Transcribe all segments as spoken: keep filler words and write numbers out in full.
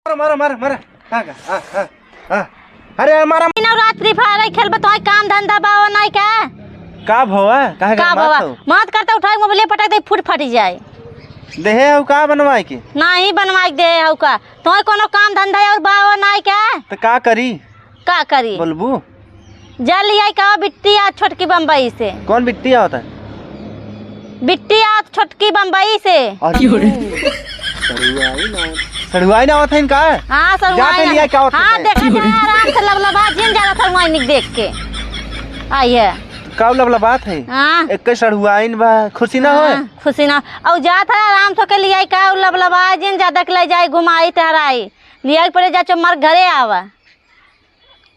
मारा, मारा, मारा, मारा। हाँ, हाँ, हाँ, हाँ। अरे यार, मारा। दिन और रात Free Fire खेलबे, तोहई काम धंधा बा, वो नाहीं का? का भवा? काहे का गरमात भवा? हो? मत करते, उठाई मोबाइल पटक दे, फूट फट जाए। देहे हऊ का बनवाए के? नाहीं बनवाए के देहे हऊ का? तोहई कोनो काम धंधा और बा, वो नाहीं का? तो का करी? का करी? बोलबू? जा लियाई का बिट्टी आ छोटकी बम्बई से। कौन बिट्टी आवत है? बिट्टी आ छोटकी बम्बई से। अरे, सड़ुआइन आवत, सड़ुआइन आवत है इनका? हाँ, सड़ुआइन। जाते लियाई का आवत है? हाँ, देखा जाए आराम से लबलबा जिन ज्यादा सड़ुआइन देख के। आई है। का लबलबात है? हाँ। एक सड़ुआइन बा, खुशी ना होए? हाँ, खुशी ना। और जात है आराम से के लियाई का, लबलबा जिन ज्यादा के ले जाए घुमाई टहराई। लियाई पड़े जा चो मर घरे आवा।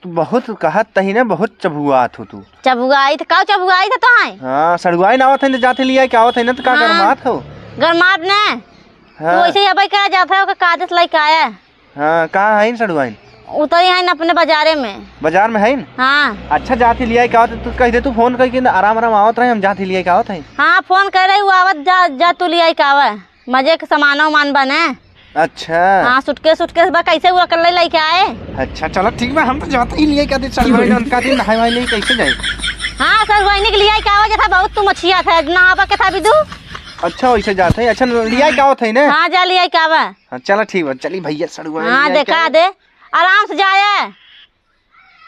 तू बहुत कहत तही ना, बहुत चबुआत हो तू। चबुआई त का चबुआई त तोहई? हाँ, सड़ुआइन आवत है ना, जाते लियाई के आवत है ना, तो का हाँ। गरमात हो? गरमात ने। हाँ। तू ऐसे ही अबई करा जात है, ओके कादे से लइके आया। हाँ, कहाँ है सड़ुआइन? उतरी है अपने बाजारे में। बाजार में है न? हाँ। अच्छा, जाते लियाई के आवत है, तू कह दे, तू फोन करके ना, आराम आराम आवत रहे, हम जाते लियाई के आवत है। हाँ, फोन कर रही, वो आवत जा, जा तू लियाई के आवा। मजे के सामानो उमान बने। अच्छा। हाँ, सूटकेस, सूटकेस बा, कैसे वो अकेले लेके आए? अच्छा, चलो ठीक बा, हम तो जाते ही लिए कहते चल भाई, उनका दिन नहाए वाए लिए कैसे जाए? हाँ, सर, वही के लिए का हो जथा बहुत तू मछिया था, ना आबा के था भी दू। अच्छा, वैसे जाते हैं। अच्छा, लिया का होत है ना? हाँ, जा लिया का बा। हाँ, चलो ठीक बा, चली भैया सड़ुआ हाँ, लिया देखा का दे, आराम से जाए।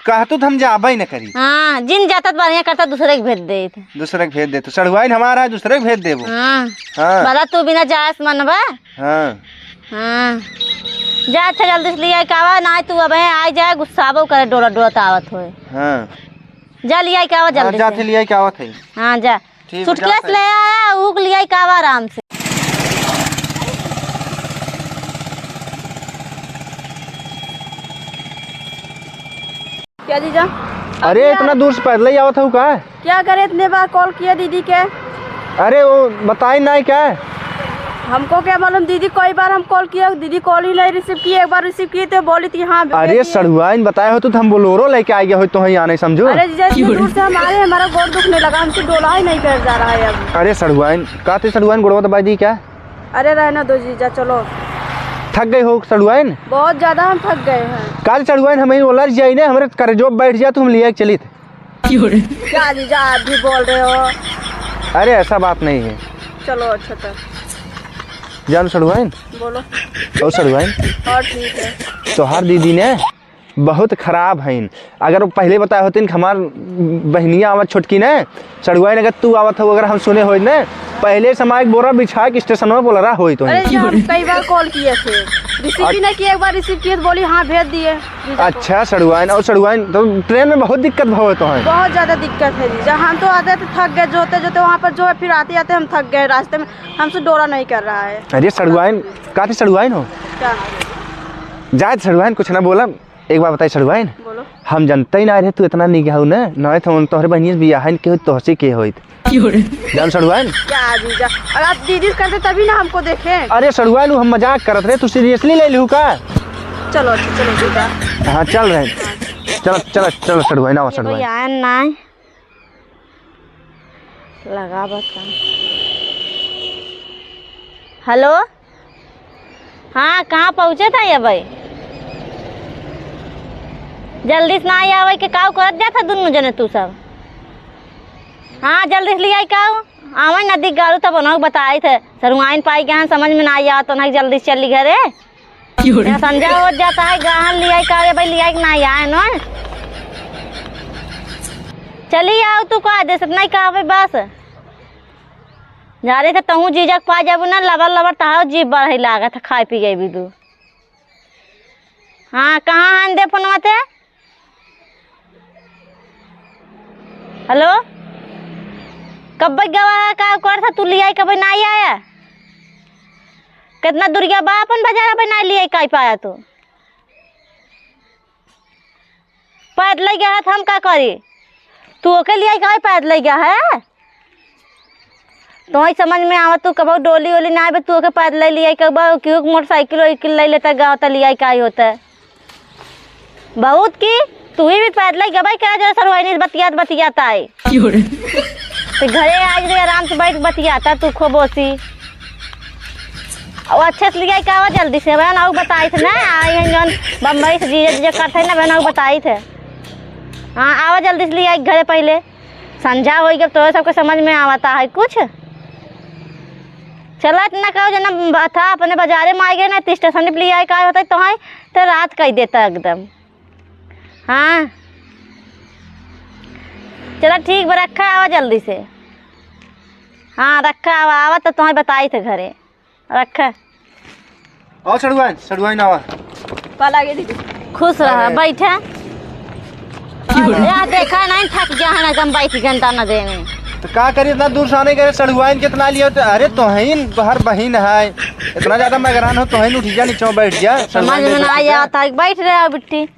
कहतू त हम जाबे न करी। हाँ, जिन जाता त बढ़िया करता, दूसरे के भेज देत। दूसरे के भेज देत। सड़ुआइन हमारा है, दूसरे के भेज देबो। हाँ। हाँ। बड़ा तू बिना जाए से मन बा। हाँ। हाँ। जा अच्छा जल्दी से लिया के आवा, ना तू अबे आई जाए, गुस्साबो करे, डोला डोला त आवत होए। हाँ। जा लिया के आवा हाँ, जल्दी जा से। थे लिया के आवत है। हाँ, जा। ठीक, सूटकेस जाते। ले आया, ऊक लिया का आवा आराम से। क्या जीजा? अरे, अब यार इतना दूर से पैदल ही आवत हऊ का? क्या करे, इतने बार कॉल किया दीदी के। अरे, वो बताई नहीं क्या? हमको क्या मालूम दीदी, कई बार हम कॉल किया, दीदी कॉल ही नहीं रिसीव किए। एक बार रिसीव किए तो बोली थी हाँ, भेज अरे दिए। सड़ुआइन बताए होतू तो हम बोलोरो लेके आ गए होत तो ही आने समझो। अरे जीजा, इतनी दूर से हम आ रहे हैं, हमारा गोड़ दुखने लगा, हमसे डोला ही नहीं कर जा रहा है अब। अरे सड़ुआइन, का ते सड़ुआइन गोड़वा दबाई दी क्या? अरे रहने दो जीजा, चलो। थक गई हो सड़ुआइन? बहुत ज्यादा हम थक गए हैं। काल सड़ुआइन हमें ओलर जाई ने, हमरे करेजो बैठ जा, तू हम लिया के चली थे। क्या जीजा आप भी बोल रहे हो? अरे ऐसा बात नहीं है। चलो अच्छा तो। जान सड़ुआइन। बोलो। ओ सड़ुआइन। और ठीक है। तोहार दीदी ने बहुत खराब हईन। अगर वो पहले बताए होतीन कि हमार बहनिया आवत छोटकी ने, सड़ुआइन अगर तू आवत हो, अगर हम सुने होई ने, पहले से हमार एक बोरा बिछा के स्टेशन में बोलरा होई तो। अरे जी, हम कई बार कॉल किए थे, रिसीव ही नहीं किए। एक बार रिसीव किए तो बोली हाँ भेज दिए। अच्छा सड़ुआइन, और सड़ुआइन तो ट्रेन में बहुत दिक्कत भवे तो है। बहुत ज्यादा दिक्कत है जी, जहाँ हम तो आते थे थक गए, जोते जोते वहाँ पर जो है, फिर आते आते हम थक गए रास्ते में, हमसे डोरा नहीं कर रहा है। अरे सड़ुआइन, काती सड़ुआइन हो? क्या? जाए सड़ुआइन, कुछ ना बोला। एक बात बताई सड़ुआइन, बोलो। हम जनते ही ना रहे तू इतना निगाह हऊ ना, ना तो हम तोहरे बहनिया से बियाह है, के होइत तोहसे के होइत। जान सड़ुआइन। क्या जीजा? और आप दीदी से करते तभी ना हमको देखे। अरे सड़ुआइन, हम मजाक करत रहे, तू seriously ले लिहू का? चलो अच्छा, चलो जीजा। हाँ चल रहे हैं। चलो चलो चलो सड़ुआइन, आवा कोई सड़ुआइन। आया ना है। लगा बता। हेलो। हाँ, कहाँ पहुँचे था ये भाई? जल्दी से ना आवे के काव करत जात है दुनू जने तू सब। हाँ, जल्दी से लियाई काव। आवे नदी गारू तब उन्हों बताई थे। सरुआइन पाई गहन समझ में ना आया तो नहीं जल्दी से चली घरे। यहाँ संझा हो जाता है, गहन लियाई काव ये भाई लियाई के ना आए न। चली आओ तू का देसत नहीं कहबे बस। जा रहे थे तहूँ जीजा के पास जाबू ना, लबर लबर तहारो जीभ बढ़े लागत है, खाए पी गई भी तू। हाँ, कहाँ हन दे फोनवा ते? हेलो, कब्बे गवा का कर था तू लियाई, कब्बे ना आया? कितना दुरिया बा अपन बाजार, अबे ना लियाई काई पाया तू? पैदल गया है, हम का करी? तू ओके लियाई का पैदल गया है? तोहई समझ में आवत, तू कबहू डोली ओली ना आवे, तू ओके पैदल लियाई कबहू, केहू के मोटरसाइकिल ओइकिल ले लेता, गाँव त लियाई काई होता। बहुत की, तू ही भी पैदल गबाई करा, जो सरवाइनी से बतियात बतियात आई। तो घरे आज रे आराम से बैठ बतियाता, तू खो बोसी। अब अच्छे से लियाई का, आवा जल्दी से, बहन, आऊ बताई थे ना, आई हैं जौन बम्बई से जीजा, जीजा करते हैं ना, बहन, आऊ बताई थे। हाँ, आवा जल्दी से लियाई घरे पहिले, संझा होई गब, तोरे सबके समझ में आवता है कुछ। चला इतना कहो, जना था अपने बाजारे में आई गए ना, तो स्टेशन पे लियाई का होता है, तो है, तो रात कई देता एकदम। हाँ, चला ठीक बा, रखा, आवा जल्दी से। हाँ, रखा, आवा, आवा, तो तुम्हें बताई थे घरे। रखा। आओ सड़ुआइन, सड़ुआइन आवा। पाला गे दीदी। खुश रहा, अरे। बैठा। या देखा नहीं, थक गया है ना, एकदम बैठ घंटा न देने। तो का करी, इतना दूर से आने के सड़ुआइन कितना लिया तो, अरे तोहइन हर बहिन है, इतना ज्यादा मगरान हो, तोहइन उठ जा, नीचे बैठ जा, समझ सड़ुआइन में ना बैठ जा। आया था, बैठ रहे हो बिट्टी।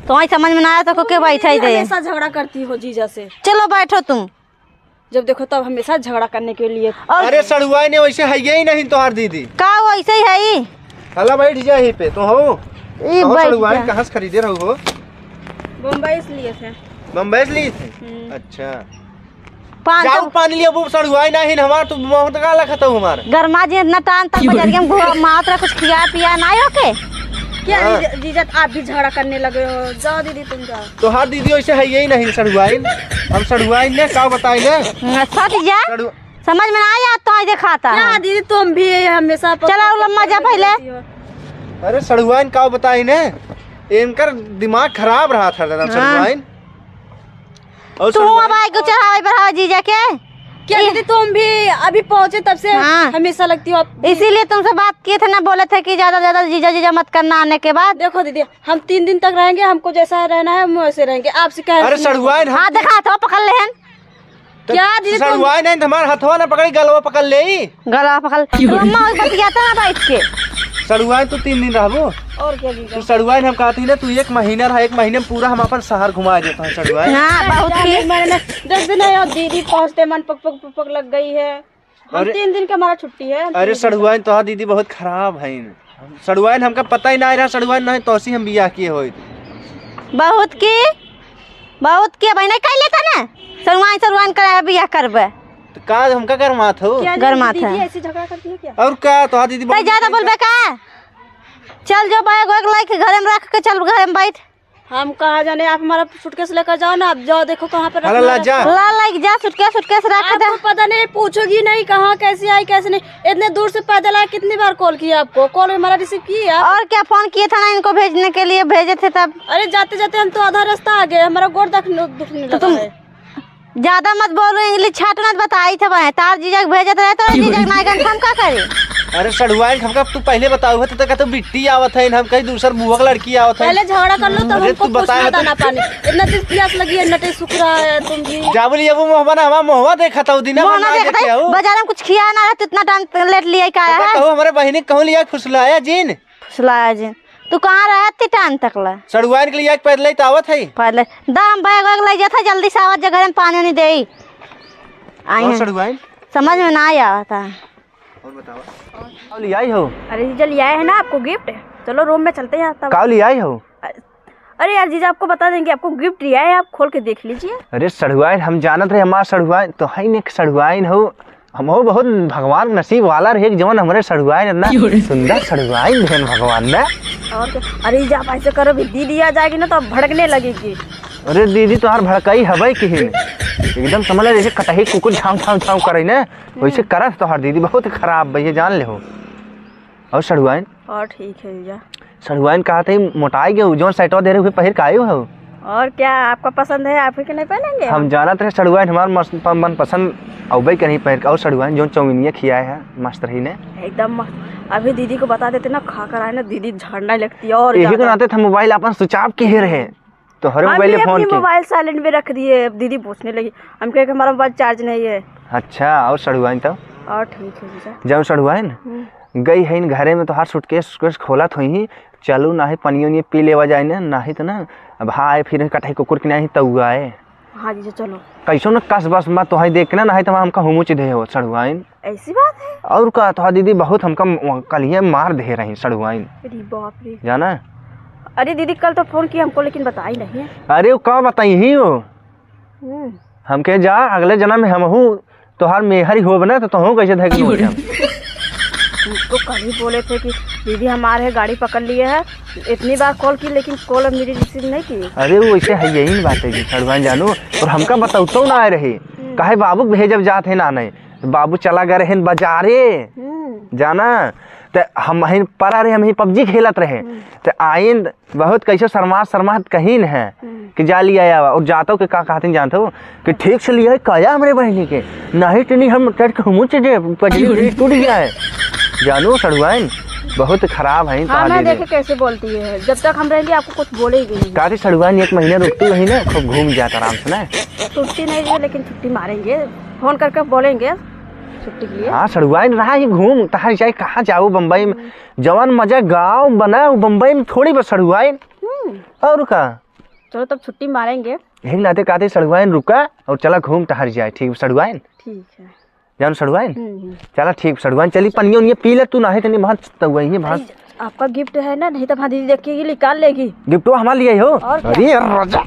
तो आई समझ में ना आया तो को के बैठा ही दे। हमेशा झगड़ा करती हो जीजा से। चलो बैठो तुम। जब देखो तब हमेशा झगड़ा करने के लिए। और अरे सड़ुआइन वैसे है ही नहीं तोहार दीदी। का वैसे ही है? हला बैठ जा यहीं पे तो हो। ई कहो बैठ सड़ुआइन जा। कहाँ से खरीदे रहो हो? बम्बई से लिए थे। बम्बई से लिए थे? हम्म। अच्छा। पान जाओ तो पानी लिया, वो सड़ुआइन नहीं हमार, तू बहुत का लखत हो हमार। गरमा जी इतना टान तक बजरिया में घुमा मात्र कुछ खिया पिया ना हो के। क्या हाँ। जीजा, जीजा, आप भी झगड़ा करने लगे हो? जाओ दीदी, तुम जाओ। तोहार दीदी वैसे है ही नहीं सड़ुआइन। हम सड़ुआइन ने का बताई ने? हम्म, सट जा। सड़ु- समझ में ना आया तो आई दिखाता क्या है। दीदी, तुम भी हमेशा पकड़ चला, के लम्मा जा पकड़ पहले। रहती हो। अरे सड़ुआइन का बताई ने, इनकर दिमाग खराब रहा था दादा हाँ। सड़ुआइन। और तू सड़ुआइन अब आए को चढ़ावे बढ़ावे जीजा के। क्या ई- दीदी, तुम भी अभी पहुँचे तब से हाँ। हमेशा लगती हो आप। इसीलिए तुमसे बात किए थे ना, बोले थे कि ज्यादा ज्यादा जीजा जीजा मत करना आने के बाद। देखो दीदी, हम तीन दिन तक रहेंगे, हमको जैसा रहना है हम वैसे रहेंगे, आपसे क्या है अरे सुनने को? सड़ुआइन हम हाँ, देखा तो पकड़ लेहन। तो क्या दीदी, तुम सड़ुआइन नहीं, हमार हथवा ना पकड़ी, गलवा पकड़ ले। गलवा पकड़। तो अम्मा वही बतियाता ना बैठ के। सड़ुआइन तू तीन दिन रहबो। और क्या जीजा? तू सड़ुआइन हम कहती ना, तू एक महीना रहा, एक महीने में पूरा हम अपन शहर घुमा देता है सड़ुआइन। हाँ, बहुत क्या की। नहीं, मैंने दस दिन है और दीदी पहुँचते मन पक पक पक पक लग गई है। हम अरे, तीन दिन के हमारा छुट्टी है, हम अरे तीन दिन सड़ुआइन, तोहार दीदी बहुत खराब है। सड़ुआइन हमका पता ही ना रहा, सड़ुआइन नहीं तोसी हम बियाह किए होई। बहुत की, बहुत की, भाई नहीं कह लेता ना, सड़ुआइन, सड़ुआइन कराया बियाह करबे। तो का हमका गरमात हो? क्या दीदी, गरमात दीदी है। ऐसी झगड़ा करती है क्या? और का, तोहार दीदी तै बहुत ज्यादा बोलबे का? चल जो बैग वैग लेके घरे में रख के चल घरे में बैठ। हम कहाँ जाने, आप हमारा सूटकेस लेकर जाओ ना, आप जाओ, देखो कहाँ पे अरे रखना ला है। जा। ला, लाइक जा, सूटकेस, सूटकेस रख दे। आपको पता नहीं, पूछोगी नहीं कहाँ, कैसे आई, कैसे नहीं। इतने दूर से पैदल आए, कितनी बार कॉल किया आपको? कॉल हमारा रिसीव किए आप? और क्या, फोन किए था ना इनको भेजने के लिए, भेजे थे तब। अरे जाते जाते हम तो आधा रास्ता आ गए, हमारा गोड़ दख-, दुखने तो लगा तुम है। ज्यादा मत बोलो, इंग्लिश छाट मत बताई थे बहन। तार जीजा के भेजत रहे तो जीजा के नायगन हम का करी? अरे सड़ुआइन, हमका तू पहले बताऊ है तो कहते बिट्टी आवत है, हम कहीं दूसर बुआ के लड़की आवत है। पहले झगड़ा कर लो तब अरे हमको तू कुछ बताया ना तो दाना पानी। इतना दिल प्यास लगी है, नटे सूख रहा है तुम भी। जा बोली, अब मोहबा ना, हमारा मोहबा देखा था, उ दिन मोहना ना देखते देखे हो। बाजार में कुछ खिया ना रहे, तू इतना टाइम लेट लिया का तो है? कहू हमारे बहिनी कहूँ लिया फुसलाया जिन। फुसलाया जिन। तू कहाँ रहत थी टाइम तक ला? सड़ुआइन के लिए आज पैदल ही तो आवत है। पहले दा हम बैग वैग ले जाता, जल्दी से आवत जे घरे में पानी उनी दे। आई और हैं। सड़ुआइन? समझ में ना आया था। और बताओ। और ले आई हो? अरे जीजा, ले आए हैं ना आपको गिफ्ट। चलो रूम में चलते हैं तब। का ले आई हो? अरे यार जीजा, आपको बता देंगे, आपको गिफ्ट ले आए हैं, आप खोल के देख लीजिए। अरे सड़ुआइन, हम जानत रहे हमार सड़ुआइन तो है नहीं, सड़ुआइन हो। हम हो बहुत भगवान नसीब वाला रहे, जवन हमरे सड़ुआइन इतना क्यों रे? सुंदर सड़ुआइन देन भगवान ने। और क्या? अरे, जब ऐसे करो भी, दीदी आ जाएगी ना, तो अब भड़कने लगेगी। अरे दीदी, तोहार भड़काई हबे किहिन। एकदम समझ ले, जैसे कटही कुकुर झांव, झांव, झांव करे ना, वैसे हम्म। करत तोहार दीदी, बहुत खराब भैया, जान ले हो। और सड़ुआइन? और ठीक है भैया। सड़ुआइन कहा थे, मोटाई गए, जौन सेटवा दे रहे हुए पहिर के आए हो। और क्या आपका पसंद है, आप ही के नहीं पहनेंगे? हम जानत रहे सड़ुआइन हमार मस-, प-, मनपसंद अउबे के नहीं पहिर के। और सड़ुआइन जौन चौमिनिया खियाए है, मस्त रही ने। एकदम मस्त। अभी दीदी को बता देते ना, खा कर आए ना, दीदी झड़ने लगती है और यही के ज्यादा। नाते हम मोबाइल अपन स्विच ऑफ किए रहे। तोहरे हम मोबाइल भी में फोन अपनी के। मोबाइल साइलेंट में रख दिए, अब दीदी पूछने लगी। हम कहे कि हमारा मोबाइल चार्ज नहीं है। अच्छा, और सड़ुआइन तब? और ठीक है जीजा। जब सड़ुआइन हम्म। गई है इन घरे में, तोहार सूटकेस, सूटकेस खोलत होई, चलू नाही पनियो उनियो पी लेवा जाए ना, नाही तो ना अब हाय फिर कटही कुकुर की नाही तउआए। हाँ जीजा, चलो। कैसो न कस बस मत तोहाई देख के ना, नाही तो हमका हुमुच दे हो सड़ुआइन। ऐसी बात है? और का, तोहार दीदी बहुत हमका म-, कलिया मार दे रही सड़ुआइन। अरे बाप रे। जाना? अरे दीदी, कल तो फोन किया हमको, लेकिन बताई नहीं है। अरे वो का बताई ही हो? हम्म। हमके जा, अगले जन्म में हमहू तोहार मेहर ही होब ना, तो तोहू कैसे धैक हो जाब। तो कल ही बोले थे कि दीदी हमारे है गाड़ी पकड़ लिए है, इतनी बार कॉल की लेकिन कॉल अब मेरी रिसीव नहीं की। अरे वो ऐसे है, यही बात है जी सड़ुआइन जानू, और हमका बतौतो ना आए रहे। हम्म। काहे बाबू भेजब जात है ना नहीं, तो बाबू चला गए रहे बाजारे। हम्म। जाना, तो हम ही परा रहे, हम ही पबजी खेलत रहे। हम्म। तो आइन बहुत कैसे शर्मा शर्मा कहीं न है हम्म। कि जा लिया आवा, और जातो के का कहते जानते हो कि ठीक से लिया है काया हमरे बहनी के, नहीं तो नहीं हम टट के मुँह से जे पजली टूट गया है। जानू सड़ुआइन बहुत खराब है। हाँ, मैं देखे कैसे बोलती है, जब तक हम रहेंगे आपको कुछ बोलेगी नहीं। काहे सड़ुआइन एक महीना रुकती वही ना, खूब घूम जात आराम से ना। छुट्टी नहीं है लेकिन छुट्टी मारेंगे, फोन करके बोलेंगे छुट्टी के लिए। हाँ सड़ुआइन रहा ही घूम तहार जाए, कहाँ जाओ बम्बई में, जवन मजा गाँव बना वो बम्बई में थोड़ी बस सड़ुआइन। हम्म। और का। चलो तब छुट्टी मारेंगे। यही नाते कहते सड़ुआइन रुका और चला घूम टहर जाए, ठीक सड़ुआइन? ठीक है। जान सड़ुआइन? हम्म, हम्म। चला ठीक सड़ुआइन, चली पनिया उनिया पी ले तू, नाहे तनी भात तउआ ही भात। अरे, आपका गिफ्ट है ना, नहीं तो भाभी देख के ये निकाल लेगी। गिफ्टवा हमार लिए हो? और क्या? अरे राजा।